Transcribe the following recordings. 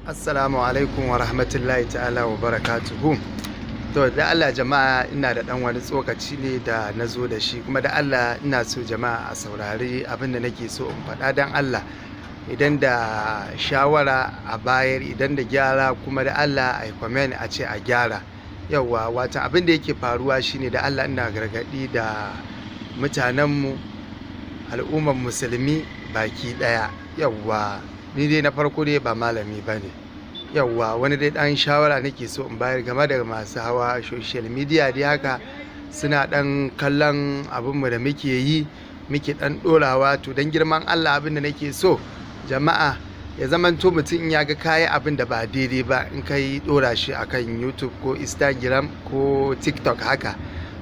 Assalamu alaikum wa rahmatullahi ta'ala wa barakatuhu. To, da Allah jama'a, ina da ɗan wani tsokaci ne da na zo da shi, kuma da Allah ina so jama'a a saurari abin da nake so in faɗa. Don Allah, idan da shawara a bayar, idan da gyara kuma da Allah a yi comment a ce a gyara. Yauwa, watan abin da yake faruwa shine, da Allah ina gargaɗi da mutanenmu, al'ummar Musulmi baki ɗaya. Yauwa, ni dai na farko dai ba malami ba ne. Yauwa, wani dai ɗan shawara nake so in bayar game da masu hawa social media dai haka, suna ɗan kallon abinmu da muke yi, muke ɗan ɗorawa. To, don girman Allah, abin da nake so jama'a, ya zamanto mutum in ya ga kayi abin da ba daidai ba, in ka yi ɗora shi akan YouTube ko Instagram ko TikTok haka,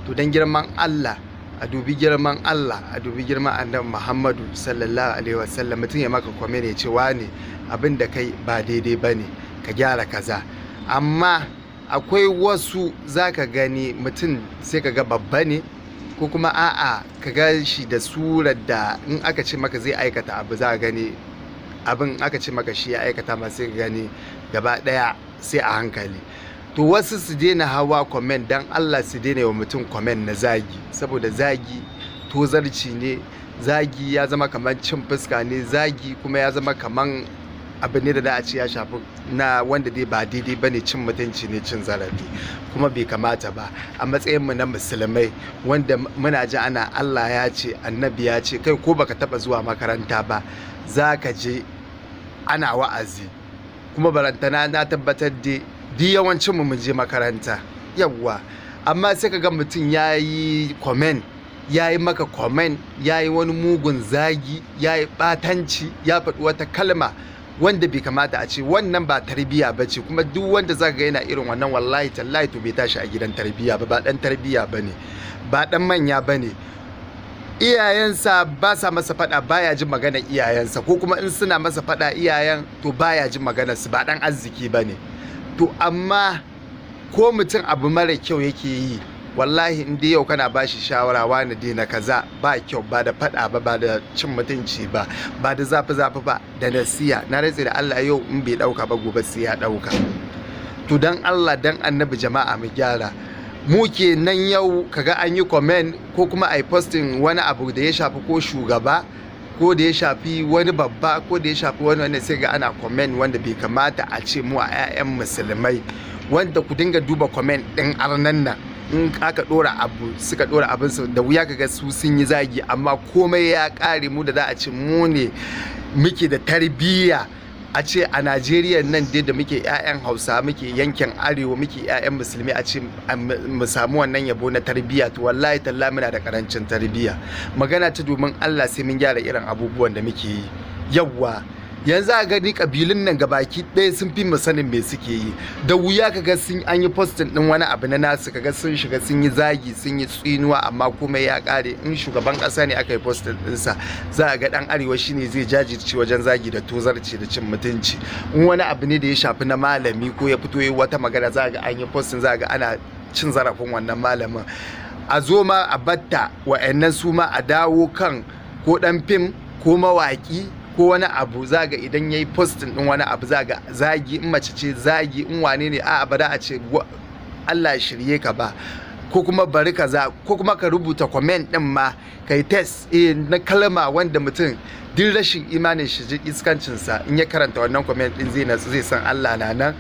to don girman Allah, a dubi girman Allah, a dubi girman Annabi Muhammadu sallallahu alaihi wasallam, mutum ya maka comment ya ce, "Wane, abin da kai ba daidai ba ne, ka gyara kaza." Amma akwai wasu zaka gani mutum sai ka ga babba ne, ko kuma a'a, ka ga shi da surar da in aka ce maka zai aikata abu, za ka gani abin aka ce maka shi ya aikata ma, sai ka gani gaba ɗaya sai a hankali. To, wasu su daina hawa comment, dan Allah su daina wa mutum comment na zagi, saboda zagi tozarci ne, zagi ya zama kamar cin fuska ne, zagi kuma ya zama kamar abu ne da za a ce ya shafi na wanda dai ba daidai bane, cin mutunci ne, cin zarafi, kuma bai kamata ba a matsayinmu na Musulmai wanda muna ji ana Allah ya ce, Annabi ya ce. Kai, ko baka taba zuwa makaranta ba, za ka je ana wa'azi. Kuma barantana na tabbatar da duk yawancin mu mun je makaranta. Yawwa, amma sai ka ga mutum ya yi comment, ya yi maka comment, ya yi wani mugun zagi, ya yi ɓatanci, ya faɗi wata kalma wanda bai kamata a ce, wannan ba tarbiyya ba ce. Kuma duk wanda zaka ga yana irin wannan, wallahi tallahi, to bai tashi a gidan tarbiyya ba, ba dan tarbiyya ba ne, ba dan manya ba ne. Iyayensa ba sa masa faɗa, baya jin maganar iyayensa, ko kuma in suna masa faɗa iyayen, to baya jin maganar su, ba dan arziki ba ne. To, amma ko mutum abu mara kyau yake yi, wallahi in dai yau kana bashi shawara, "Wani, daina kaza, ba kyau," ba da faɗa ba, ba da cin mutunci ba, ba da zafi zafi ba, da nasiya, na rantse da Allah, yau in bai ɗauka ba, gobe sai ya ɗauka. To, dan Allah dan Annabi jama'a, mu gyara. Mu kenan yau kaga an yi comment ko kuma a yi posting wani abu da ya shafi ko shugaba, ko da ya shafi wani babba, ko da ya shafi wani wanda, sai ga ana comment wanda bai kamata a ce mu a 'ya'yan Musulmai, wanda ku dinga duba comment ɗin arnan nan, in aka ɗora abu, suka ɗora abin su, da wuya kaga su sun yi zagi, amma komai ya ƙare. Mu da za a ce mu ne muke da tarbiyya, a ce a Najeriya nan dai da muke 'ya'yan Hausa, muke yankin Arewa, muke 'ya'yan Musulmi, a ce mu samu wannan yabo na tarbiyya, to wallahi tallahi muna da karancin tarbiyya. Magana ta domin Allah, sai mun gyara irin abubuwan da muke yi. Yawwa, yanzu a gani kabilun nan gabaki ɗaya sun fi mu sanin me suke yi. Da wuya kaga sun an yi posting din wani abu na nasu, kaga sun shiga sun yi zagi, sun yi tsinuwa, amma komai ya kare. In shugaban ƙasa ne aka yi posting ɗinsa, za a ga ɗan Arewa shine zai jajirce wajen zagi da tozarci da cin mutunci. In wani abu ne da ya shafi na malami, ko ya fito yi wata magana, za a ga an yi posting, za a ga ana cin zarafin wannan malamin. A zo ma a batta wa'annan, su ma a dawo kan ko ɗan fim ko mawaƙi ko wani abu, za ga idan ya yi posting din wani abu, za ga zagi, in mace ce zagi, in wane ne, a'a, ba da a ce "Allah ya shirye ka" ba, ko kuma "bari kaza", ko kuma ka rubuta comment din ma kai test na kalma wanda mutum duk rashin imanin shi, iskancin sa, in ya karanta wannan comment din zai natsu, zai san Allah na nan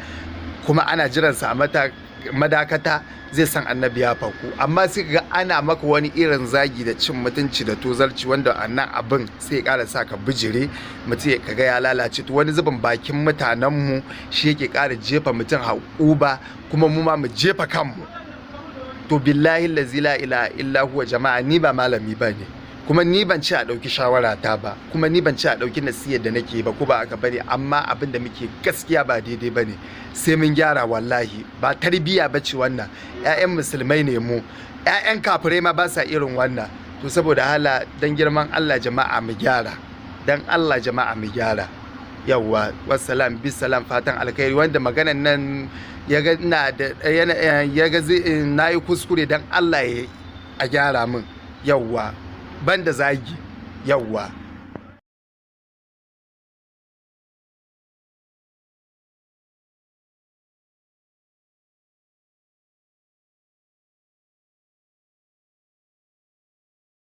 kuma ana jiransa a mata madakata, zai san Annabi ya faku. Amma sai ga ana maka wani irin zagi da cin mutunci da tozarci, wanda annan abin sai ya ƙara sa ka bijire, mutum ya kaga ya lalace. To, wani zubin bakin mutanenmu shi yake ƙara jefa mutum haƙuba, kuma mu ma mu jefa kanmu. To, billahi lazi la ilaha illa huwa, jama'a, ni ba malami ba ne, kuma ni ban ci a ɗauki shawara ta ba, kuma ni ban ci a ɗauki nasiyar da nake ba, ko ba aka bane, amma abin da muke gaskiya ba daidai ba ne, sai mun gyara. Wallahi ba tarbiyya ba ce wannan. 'Ya'yan Musulmai ne mu, 'ya'yan kafirai ma ba sa irin wannan. To, saboda hala, dan girman Allah jama'a, mu gyara. Dan Allah jama'a, mu gyara. Yawwa, wassalam, bisalam, fatan alkhairi. Wanda maganan nan ya ga ina da ya ga na yi kuskure, dan Allah ya a gyara min. Yawwa, ban da zagi. Yawwa.